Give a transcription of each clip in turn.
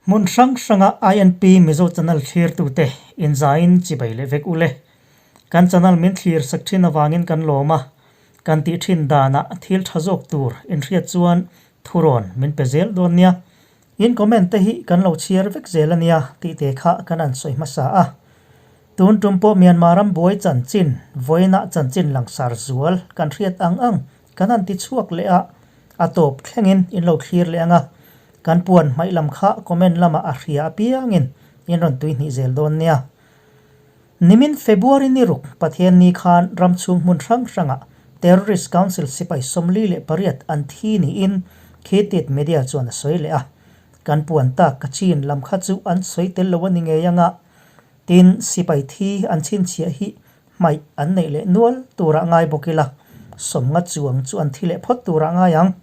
Hmun hrang hranga INP Mizo channel thlirtute inzaiin chibai leh vek ule. Kan channel min thlir sak thin avangin kan lawm a, kan tih thin danah thil tha zawk tur inhriat chuan thurawn min pe zel dawn nia. In comment te hi kan lo chhiar vek zel a nia tih te kha kan an sawi hmasa a. Tun tum pawh Myanmar ram buai chanchin, vawiinah chanchin langsar zual kan hriat ang ang kan han ti chhuak leh a, a tawp thlengin in lo thlir leh ang a. Kan puan hmaih lam kha comment lamah a hria apiangin in rawn tui hnih zel dawn nia. Nimin February ni ruk Pathianni khan ram chhung hmun hrang hrangah Terrorist Council sipai 48 an thi niin Khitit Media chuan a sawi leh a. Kan puan tak ka chin lam kha chu an sawi tel lo a ni ngei anga, tin sipai thi an chhinchhiah hi hmaih an neih leh nual turah ngai bawk ila, 50 chuang chu an thi leh phawt turah ngai ang.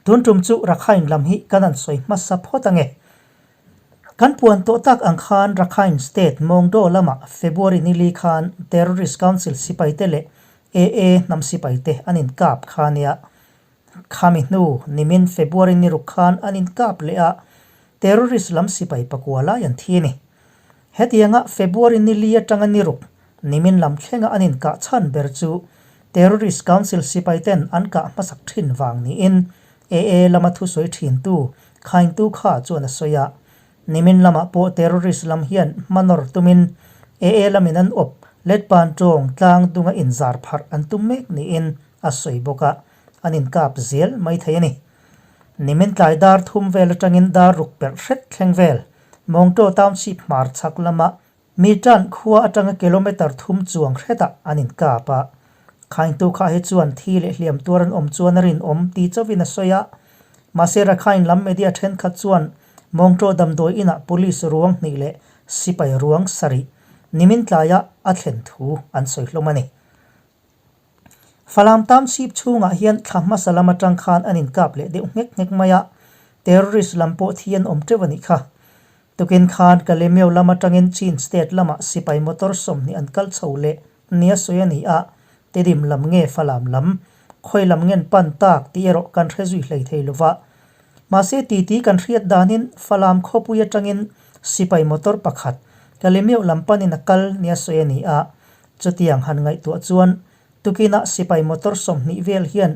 Tun tum chu Rakhine lam hi kan han sawi hmasa phawt ange. Kan puan tawh tak ang khan Rakhine State Mawngdaw lamah February nili khan Terrorist Council sipaite leh AA hnam sipaite an inkap kha nia. Khami hnu nimin February ni ruk khan an inkap leh a, Terrorist lam sipai pakua lai an thi a ni. Hetianga February nili atanga ni ruk nimin lam thlenga an inkah chhan ber chu Terrorist Council sipaiten an kah hmasak thin vang niin AA lama thusawi thintu Khaingtu kha chuan a sawi a. Nimin lamah pawh terrorist lam hian hmanawr tumin AA lamin an awp letpan tawng tlang dunga inzar pharh an tum mek niin a sawi bawk a, an inkap zel mai thei a ni. Nimin tlai dar thum vel atangin dar ruk perh hret thleng vel Mawngtaw Township hmar chhak lama Mi tan khua atanga kilometre thum chuang hretah an inkap a. Khaingtu kha hi chuan thi leh hliam tuar an awm chuan a rinawm ti chauhin a sawi a. Mahse Rakhine lam media thenkhat chuan Mawngtaw damdawi inah police ruang hnih leh sipai ruang sarih nimin tlaiah a thlen thu an sawi hlawm a ni. Falam Township chhungah hian thla hmasa lam atang khan an inkap leh deuh nghek nghek mai a, terrorist lam pawh thi an awm teuh a nih kha. Tukin khan Kalemyo lam atangin Chin State lamah sipai motor 20 an kal chho leh nia sawi a ni a, Tedim lam nge Falam lam, khawi lam ngen pan tak tih erawh kan hre zui hlei thei lova. Mahse titi kan hriat danin Falam khawpui atangin sipai motor pakhat Kalemyo lam panin a kal nia sawi a ni a, Chutiang han ngaihtuah chuan tukinah sipai motor 20 vel hian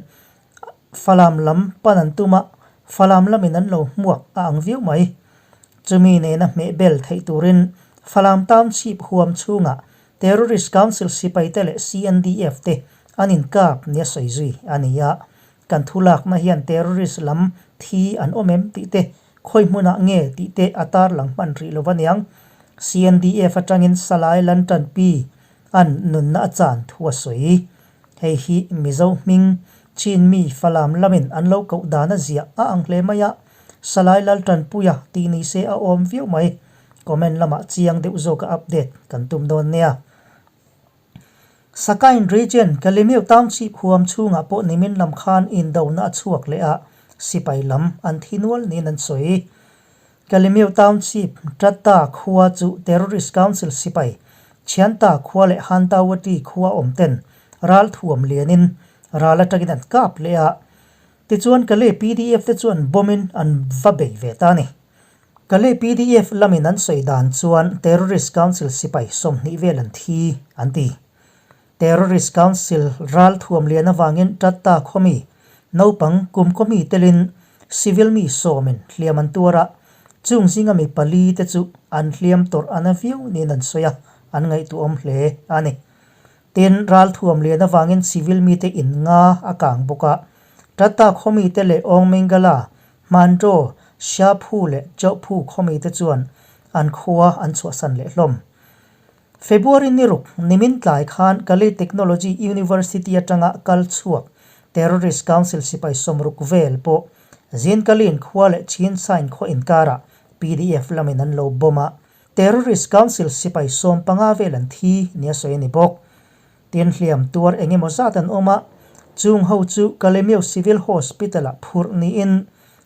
Falam lam pan an tum a, Falam lamin an lo hmuak a ang viau mai. Chumi nena hmeh bel theih turin Falam Township huam chhungah Terrorist Council sipaite leh CNDF te an inkap nia sawi zui a ni a. Kan thu lakna hian terrorist lam thi an awm em tih te, khawi hmunah nge tih te a tarlang hman rih lo aniang. CNDF atangin Salai Lantanpi an nunna a chan thu a sawi. Hei hi Mizo hming Chin mi Falam lamin an lo koh dan a ziah a ang hle mai a, Salai Laltanpuia tih ni se a awm viau mai. Comment lamah chiang deuh zawka update kan tum dawn nia. Sakain Region, Kalemyo Township huam chhungah pawh nimin lam khan indona a chhuak leh a, sipai lam an thi nual niin an sawi. Kalemyo Township, Tatta khua chu Terrorist Council sipai, Chhianta khua leh Hantawati khua awm ten ral thuam lianin ral atangin an kap leh a, tichuan Kale PDF te chuan bomb in an va bei ve ta a ni. Kale PDF lamin an sawi dan chuan Terrorist Council sipai 20 vel an thi an ti. Terrorist Council ral thuam lian avangin Tatta khawmi, naupang kum kawmi telin civil mi sawmin hliam an tuar a, chung zinga mi pali te chu an hliam tawrh a na viau niin an sawi a, an ngaihtuahawm hle a ni. Tin, ral thuam lian avangin civil mite in nga a kang bawk a, Tatta khawmi te leh Awng Mingala, Hmanraw, Siaphu leh Chauhphu khawmite chuan an khua an chhuahsan leh hlawm. February ni ruk nimin tlai khan Kali Technology University atanga kal chhuak Terrorist Council sipai 60 vel pawh Zinkalin khua leh Chinsain khaw inkarah PDF lamin an lo bomb a, Terrorist Council sipai 15 vel an thi nia sawi a ni bawk. Tin hliam tuar eng emaw zat an awm a, chung ho chu Kalemyo Civil Hospital-ah phurh niin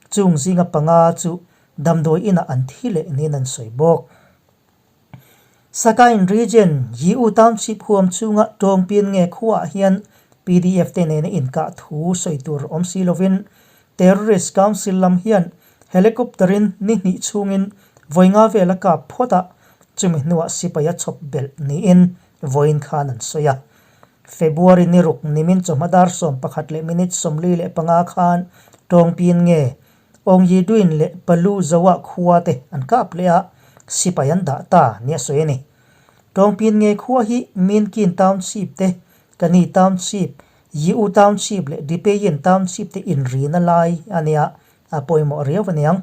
chung zinga panga chu damdawi inah an thi leh niin an sawi bawk. Sakain Region, Yiu Township huam chhunga Tawngpin nge khuaah hian PDF te nena inkah thu sawi tur awm si lovin Terrorist Council lam hian Helicopter-in ni hnih chhungin vawi nga vel a kap phawt a, chumi hnuah sipai a chhawp belh niin vawiin khan an sawi a. February ni ruk nimin chawhma dar 11 leh minute 45 khan tawngpin nge Awngyiduin leh Palu Zoa khua te an kap leh a, sipai an dah ta nia sawi a ni. Tawngpin nge khua hi Minkin Township te, Kani Township, Yiu Township leh Dipeyin Township te inrina lai a nia, a pawimawh riau a niang.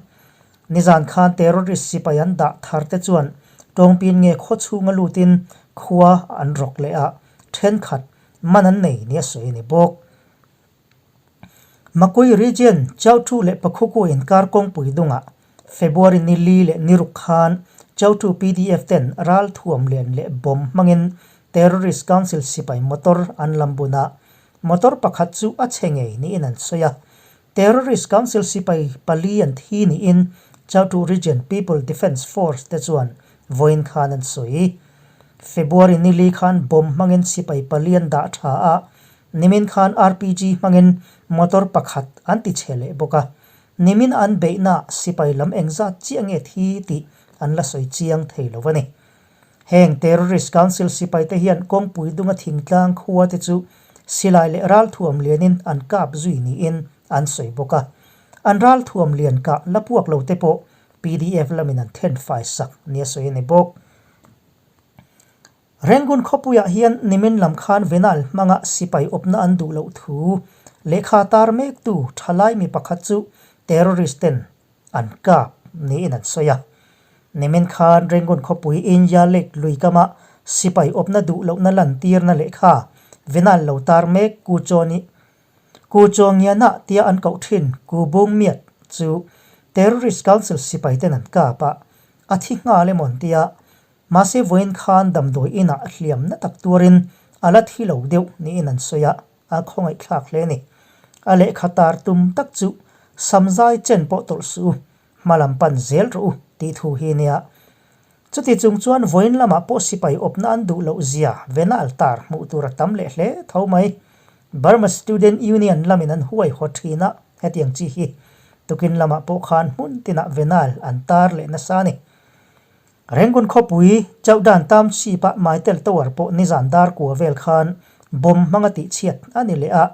Nizan khan terrorist sipai an dah thar te chuan tawngpin nge khaw chhunga lutin khua an rawk leh a, thenkhat man an nei nia sawi a ni bawk. Makui Region, Chautu leh Pakhuku inkar kawngpui dungah February ni li leh ni ruk khan Chautu PDF ten ral thuam lian leh bomb hmangin Terrorist Council sipai motor an lam bun a, motor pakhat chu a chhe ngei niin an sawi a. Terrorist Council sipai pali an thi niin Chautu Region People Defence Force te chuan vawiin khan an sawi. February ni li khan bomb hmangin sipai pali an dah tha a, Nimin khan RPG hmangin motor pakhat an ti chhe leh bawk a, nimin an beihna sipai lam engzat chiah nge thi tih an la sawi chiang thei lo a ni. Heng Terrorist Council sipai te hian kawngpui dunga thingtlang khua te chu silai leh ralthuam lianin an kap zui niin an sawi bawk a, an ralthuam lian kah la puak lo te pawh pdf lamin an thenfai sak nia sawi a ni bawk. Rangoon khawpuiah hian nimin lam khan Venal hmanga sipai awpna an duh loh thu lehkha tar mektu thalai mi pakhat chu terrorist ten an kap niin an sawi a. Nimin khan Rangoon khawpui Inya Lake lui kama sipai awpna duh lohna lantirna lehkha Venal lo tar mek Ku Chaw-ni Ku Chawngiana tia an koh thin Ku Bung Miat chu terrorist council sipai ten an kap a, a thi nghal emaw an tia Mahse vawiin khan damdawi inah hliam na tak tuarin a la thi lo deuh niin an sawi a, a khawngaihthlak hle a ni. A lehkha tar tum tak chu samzai chen pawh tawlh suh u, hma lam pan zel rawh u tih thu hi nia. Chuti chung chuan vawiin lamah pawh sipai awpna an duh loh zia vena altar hmuh tur a tam leh hle tho mai. Burma Student Union lamin an huaihawt thin a, hetiang chi hi tukin lamah pawh khan hmun tinah venal an tar leh nasa a ni. Rangoon khawpui Chaudan Township-a Mytel Tower pawh nizan dar kua vel khan bomb hmanga tihchhiat a ni leh a,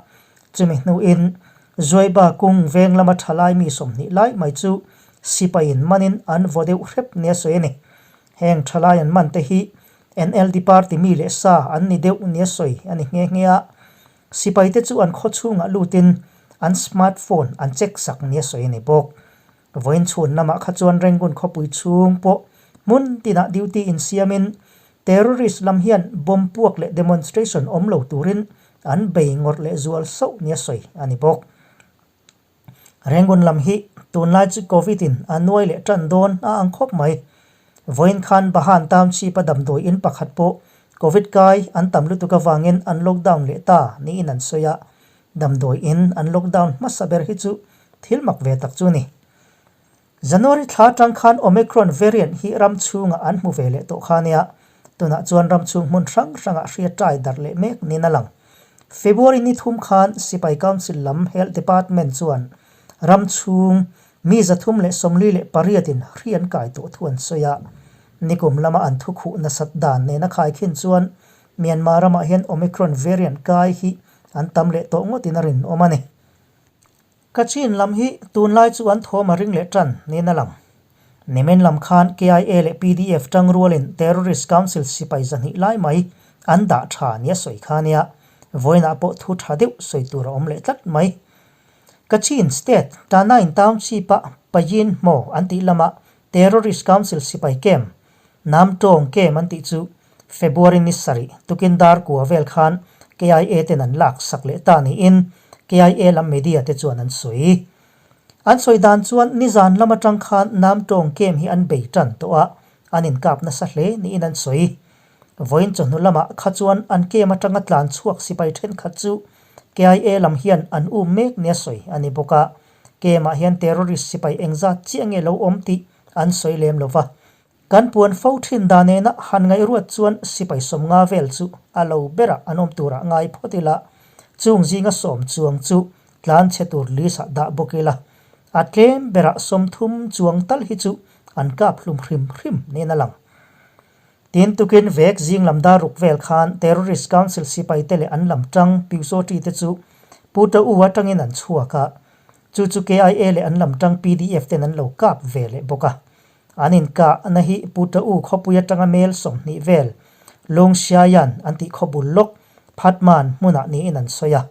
chumi hnuin Zuaiba kung veng lama thalai mi 20 lai mai chu sipaiin manin an vaw deuh hrep nia sawi a ni. Heng thalai an man te hi NLD party mi leh sa an ni deuh nia sawi a ni nghe nghe a, sipaite chu an khaw chhungah lutin an smart phone an check sak nia sawi a ni bawk. Vawiin chhun lamah kha chuan Rangoon khawpui chhung pawh hmun tinah duty insiamin terrorist lam hian bomb puak leh demonstration awm lo turin an bei ngawrh leh zual sauh nia sawi a ni bawk. Rangoon lam hi tunlai chu Covid in a nuai leh tan dawn a ang khawp mai. Vawiin khan Bahan Township a damdawi in pakhat pawh Covid kai an tam lutuk avangin an lockdown leh ta niin an sawi a, Damdawi in an lockdown hmasa ber hi chu thil mak ve tak chu a ni. January thla atang khan Omicron variant hi ram chhungah an hmu ve leh tawh kha nia, tunah chuan ram chhung hmun hrang hrangah hria tai darh leh mek niin a lang. February ni thum khan Sipai Council lam Health Department chuan ram chhung mi 348 in hri an kai tawh thu an sawi a, nikum lama an thukhuh nasat dan nena khaikhin chuan Myanmar ramah hian Omicron variant kai hi an tam leh tawh ngawtin a rinawm a ni. Kachin lam hi tunlai chu an thawm a ring leh tan niin a lang. Nimin lam khan KIA leh pdf tangrualin Terrorist Council sipai 200 lai mai an dah tha nia sawi kha nia, vawiinah pawh thu tha deuh sawi tur a awm leh tlat mai. Kachin State, Tanain Township-a Payin Hmaw an tih lamah Terrorist Council sipai camp, Nam Tawng camp an tih chu February ni sarih tukin dar kua vel khan KIA ten an lak sak leh ta niin KIA lam media te chuan an sawi. An sawi dan chuan nizan lam atang khan Nam Tawng camp hi an bei tan tawh a, an inkap nasa hle niin an sawi. Vawiin chawhnu lamah kha chuan an camp atanga tlan chhuak sipai thenkhat chu KIA lam hian an um mek nia sawi a ni bawk a. Camp ah hian terrorist sipai engzat chiah nge lo awm tih an sawi lem lo va. Kan puan fo thin dan nena han ngaihruat chuan sipai 50 vel chu a lo berah an awm turah ngai phawt ila, chung zinga sawm chuang chu tlan chhe tur list ah dah bawk ila. A tlem berah 30 chuang tal hi chu an kap hlum hrim hrim niin a lang. Tin tukin vek zing lam dar ruk vel khan Terrorist Council sipaite leh an lam tang Pyusawṭi te chu Pu Ta U atangin an chhuak a, chu chu KIA leh an lam tang PDF ten an lo kap ve leh bawk a. An inkahna hi Pu Ta U khawpui atanga mel 20 vel Lungsiaian an tih khawbul lawk Phatman hmunah niin an sawi a.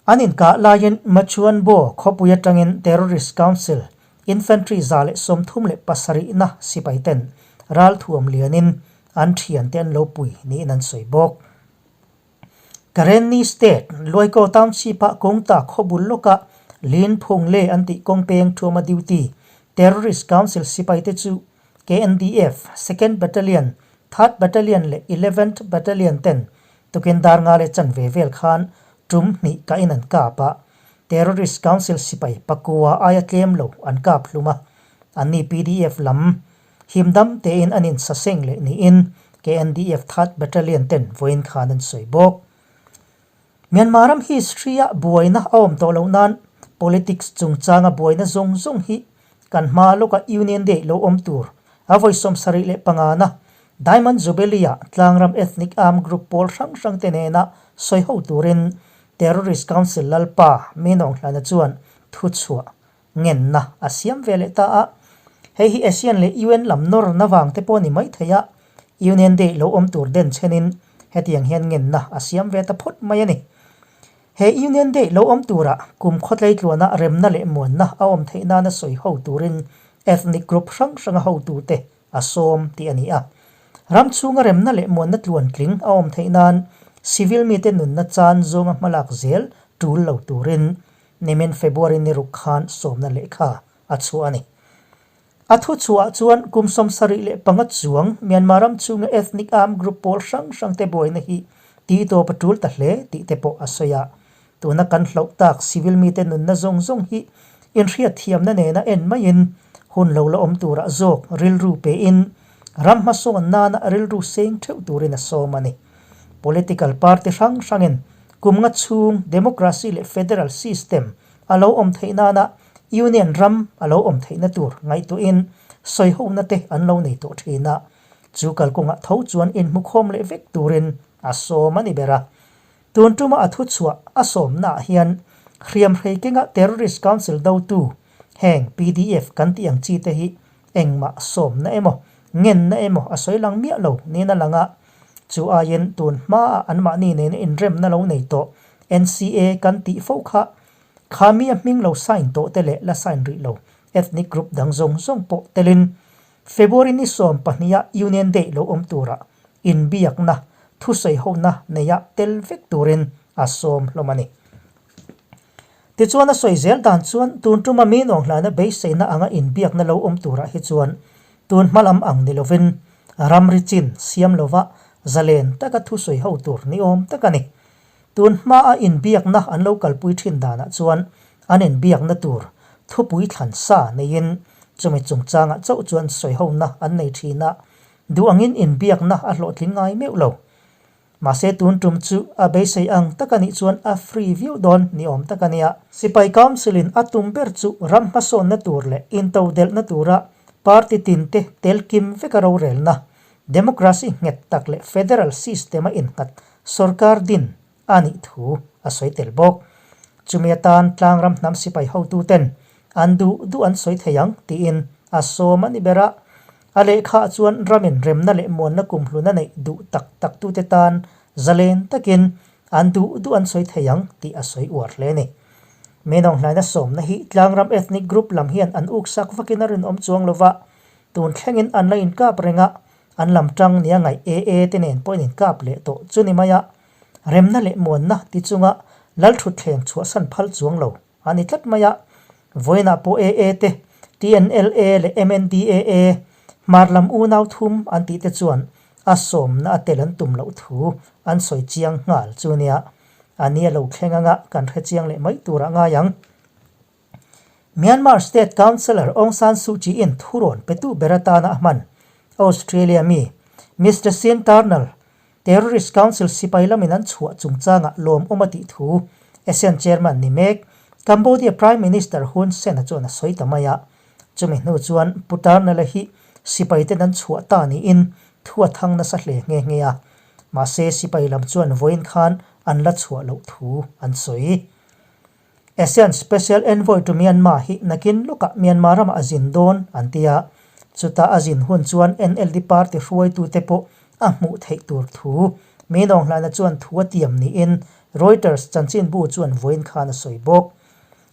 An inkah laiin Machuanbo khawpui atangin Terrorist Council Infantry 137na sipaiten ralthuam lianin an thiante an lo pui niin an sawi bawk. Karenni State, Luaikaw Township-ah kawngta khawbul lawkah Lin Phung Le an tih kawngpeng thuama duty Terrorist Council sipaite chu KNDF, Second Battalion, Third Battalion leh Eleventh Battalion ten Tukin dar nga leh chanve vel khan tum hnih ka in an kap a, Terrorist Council sipai pakua aia tlem lo an kap hlum a, anni pdf lam himdam tein an insaseng leh niin KNDF Third Battalion ten vawiin khan an sawi bawk. Myanmar ram history-ah buaina a awm tawh loh nan politics chungchanga buaina zawng zawng hi Kan hma lawka Union Day lo awm tur a vawi 75 na Diamond Jubilee-ah tlangram ethnic armed group pawl hrang hrang te nena sawi ho turin Terrorist Council Lalpa Min Aung Hlaing chuan thuchhuah ngenna a siam ve leh ta a. Hei hi ASEAN leh UN lam nawrna vang te pawh a ni mai thei a, Union Day lo awm tur den chenin hetiang hian ngenna a siam ve ta phawt mai a ni. He Union Day lo awm turah kum khawtlei tluana remna leh muanna a awm theih nana sawi ho turin ethnic group hrang hranga hotute a sawm tih a ni a. Ram chhunga remna leh muanna tluantling a awm theih nan civil mite nunna chan zawnga hmalak zel tul lo turin nimin February ni ruk khan sawmna lehkha a chhuah a ni. A thuchhuah chuan kum 75 chuang Myanmar ram chhunga ethnic armed group pawl hrang hrang te buaina hi tihtawp a tul ta hle tih te pawh a sawi a. Tuna kan hloh tak civil mite nunna zawng zawng hi inhriatthiamna nena en maiin hun lo la awm turah zawk rilru pein ram hmasawn nana rilru seng theuh turin a sawm a ni. Political party hrang hrangin kum nga chhung democracy leh federal system a lo awm theih nana Union ram a lo awm theihna tur ngaihtuahin sawihona te an lo nei tawh thin a, chu kalkawngah tho chuan inhmukhawm leh vek turin a sawm a ni ber a. Tun tuma a thuchhuah a sawmnaah hian hriamhrei kenga Terrorist Council dotu heng pdf kan tih ang chi te hi engmah sawmna emaw ngenna emaw a sawi lang miah lo niin a lang a, chu aiin tun hmaah anmahni nena inremna lo nei tawh NCA kan tih fo kha Kha mi a hming lo sign tawh te leh la sign rih lo ethnic group dang zawng zawng pawh telin February ni 12 ah Union Day lo awm turah inbiakna, thusawihona neia tel vek turin a sawm hlawm a ni. Tichuan a sawi zel dan chuan tun tuma mi nawnghlana beiseina anga inbiakna lo awm turah hi chuan tun hma lam ang ni lovin ramri chin siam lova zalen taka thusawiho tur ni awm tak a ni. Tun hmaa inbiakna an lo kalpui thin danah chuan an inbiakna tur thupui thlan sa neiin chumi chungchangah chauh chuan sawihona an nei thin a, duh angin inbiakna a hlawhtling ngai meuh lo. Mahse tun tum chu a beisei ang tak a nih chuan a free viau dawn ni awm tak a nia. Sipai Council-in a tum ber chu ram hmasawnna tur leh intodelhna tura party tinte tel kim veka rorelna, democracy nghet tak leh federal system-a innghat Sorkar din a nih thu a sawi tel bawk. Chumi atan tlangram hnam sipai hotuten an duh duh an sawi thei ang tiin a sawm a ni ber a. A lehkhaah chuan ramin remna leh muanna kumhlun a neih duh tak tak tute tan zalen takin an duh duh an sawi thei ang tih a sawi uar hle a ni. Menawnghlaina sawmna hi tlangram ethnic group lam hian an uksak vakin a rinawm chuang lova, tun thlengin an la inkap reng a, An lam tang nia ngaih AA te nen pawh in inkap leh tawh chu ni mai a, remna leh muanna ti chunga Lalthutthleng chhuahsan phal chuang lo a ni tlat mai a. Vawiinah pawh AA te, TNLA leh MNDAA, hmar lam unau thum an tih te chuan a sawmna a tel an tum loh thu an sawi chiang nghal chu nia. A ni a lo thleng anga kan hre chiang leh mai turah ngai ang. Myanmar State Counsellor Aung San Suu Kyi in thurawn petu ber atana a hman Australia mi Mister Sean Turnell, Terrorist Council sipai lamin an chhuah chungchangah lawmawm a tih thu ASEAN Chairman ni mek Cambodia Prime Minister Hun Sen-a chuan a sawi ta mai a. Chumi hnu chuan Pu Turnell-a hi sipaiten an chhuah ta niin thu a thang nasa hle nghe nghe a. Mahse sipai lam chuan vawiin khan an la chhuah loh thu an sawi. ASEAN Special Envoy to Myanmar hi nakin lawkah Myanmar ramah a zin dawn an ti a, chuta a zin hun chuan NLD party hruaitute pawh a hmuh theih tur thu Min Aung Hlaina chuan thu a tiam niin Reuters chanchinbu chuan vawiin khan a sawi bawk.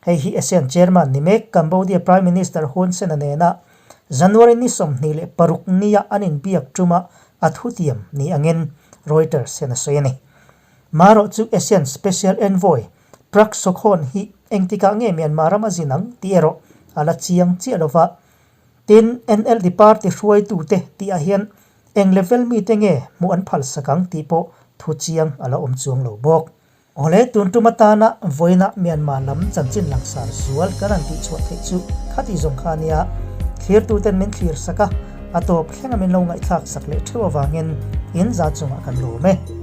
Hei hi ASEAN Chairman ni mek Cambodia Prime Minister Hun Sen-a nena January ni 26 nia an inbiak ṭuma a thutiam ni angin Reuters hian a sawi a ni. Marawh chu ASEAN Special Envoy Prak Sokhon hi engtikah nge Myanmar ram a zin ang tih erawh a la chiang chiah lo va. Tin, NLD party hruaitute tihah hian eng level mite nge hmuh an phalsak ang tih pawh thu chiang a la awm chuang lo bawk. Awle, tun tum atana vawiina Myanmar lam chanchin langsar zual kan han tihchhuah theih chu khati zawng kha a nia. Thlirtuten min thlir sak a, a tawp thlenga min lo ngaihthlak sak leh theuh avangin in za chungah kan lawm e.